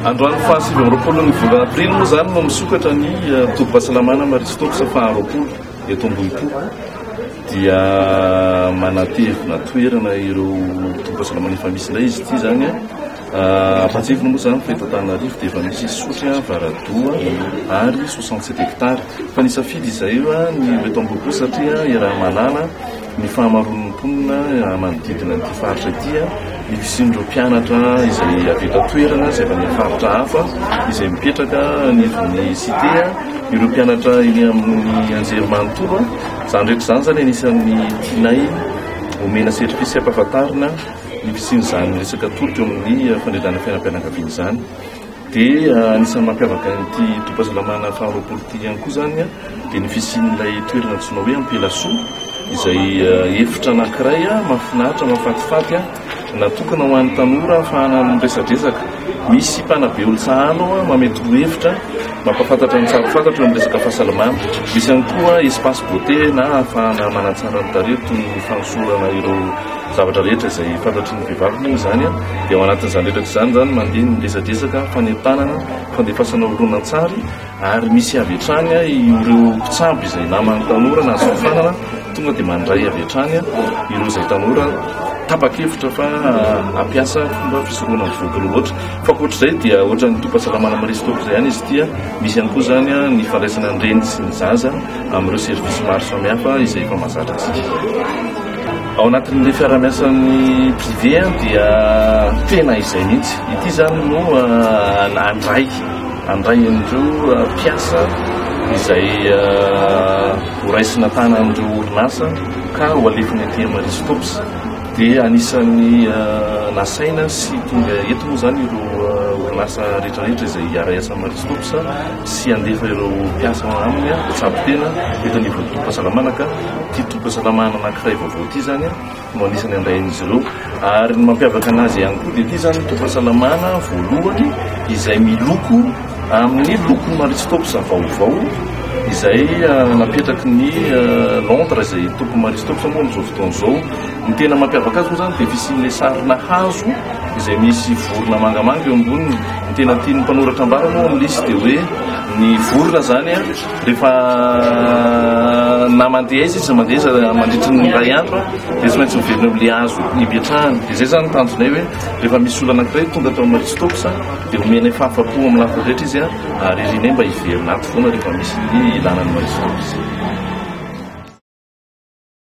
Androany faha 29 ny volana aprily moa izany no misokatra ny tobim-pahasalamana Marie Stopes faha 20 eto Ambohipo. Dia manatevina toerana ireo tobim-pahasalamana efa misy indray izy ity izany. Ampahatsiahivina moa izany fa eto Antananarivo dia efa misy Isotry, Varadoha ary 67 hectares. Fa nisafidy izahay ny ho eto Ambohipo satria iaraha-mahalala ny fahamaroan'ny mponina manodidina an'ity faritra ity, ny fisian'ireo mpianatra izay avy eto an-toerana sy avy any amin'ny faritra hafa izay mipetraka anivon'ny cité, ireo mpianatra eny amin'ny anjerimanontolo. Izany rehetra izany izany anisan'ny tianay omena service sy ampahafantarina ny fisian'izany resaka tolotra eo amin'ny fandrindrana fiainam-pianakaviana izany. Dia anisan'ny mampiavaka an'ity tobim-pahasalamana faharoapolo ity ihany koa izany dia ny fisian'ilay toerana antsoina hoe Ampelasoa izay efitra anankiray mahafinaritra, mahafatifaty natokana ho an'ny tanora ahafahana miresadresaka. Misy mpanabe olon-tsahalo ao manome torohevitra, mampahafantatra ny tsara ho fantatra eo amin'ny resaka fahasalamana. Misy ihany koa espace beauté na ahafahana manatsara ny tarehy toy ny fanosorana ireo zavatra rehetra izay fantatry ny vehivavy moa izany dia ao anatin'izany rehetra izany izany mandeha ny resadresaka, fanentanana, fandefasana horonantsary ary misy avy hatrany ireo mpitsabo izay naman'ny tanora nahazo fiofanana tonga dia mandray avy hatrany ireo izay tanora tapa-kevitra fa hampiasa fomba fisorohana ny vohoka aloha loatra. Fa ankoatr'izay dia ohatran'ny tobim-pahasalamana Marie Stopes izay ihany izy ity, misy ihany koa izany ny fandraisana ny reny sy ny zaza amin'ireo service maro samihafa izay efa mahazatra antsika. Ao anatin'ilay fiarahamiasan'ny privé dia tena izay mihitsy. Ity izany no handray handray an'ireo mpiasa izay horaisina tanan'ireo orinasa ka ho alefany aty Marie Stopes. Dia anisan'ny nasaina sy tonga eto moa izany ireo orinasa rehetrarehetra izay hiara-hiasa amin'ny Marie Stopes sy handefa ireo mpiasa aminy hitsabo tena eto anivon'ny tobim-pahasalamana ka Ity tobim-pahasalamana anankiray vaovao ity izany no anisan'ny andrain'izy ireo. Ary ny mampiavaka anazy ihany koa dia ity izany tobim-pahasalamana voalohany izay miloko amin'ny lokon'ny Marie Stopes vaovao izay napetraky ny Londres izay tompon'ny Marie Stopes moa amin'izao fotoana izao. Ny tena mampiavaka azy moa izany dia fisian'ilay sarina hazo izay misy vorona mangamanga eo amboniny. Ny tena tian'ny mpanoratra ambara moa amin'ilay izy dia hoe ny vorona izany Rehefa na mandeha aiza izy na mandeha aiza mandritry ny iray andro dia tsy maintsy miverina eo amin'ilay hazo nipetrahany. Dia izay izany ny tanjonay hoe rehefa misy olona anankiray tonga tao amin'ny Marie Stopes dia omenay fahafapo amin'ny lafiny rehetra izy ary irinay mba hiverina ato foana rehefa misy ny ilana ny Marie Stopes.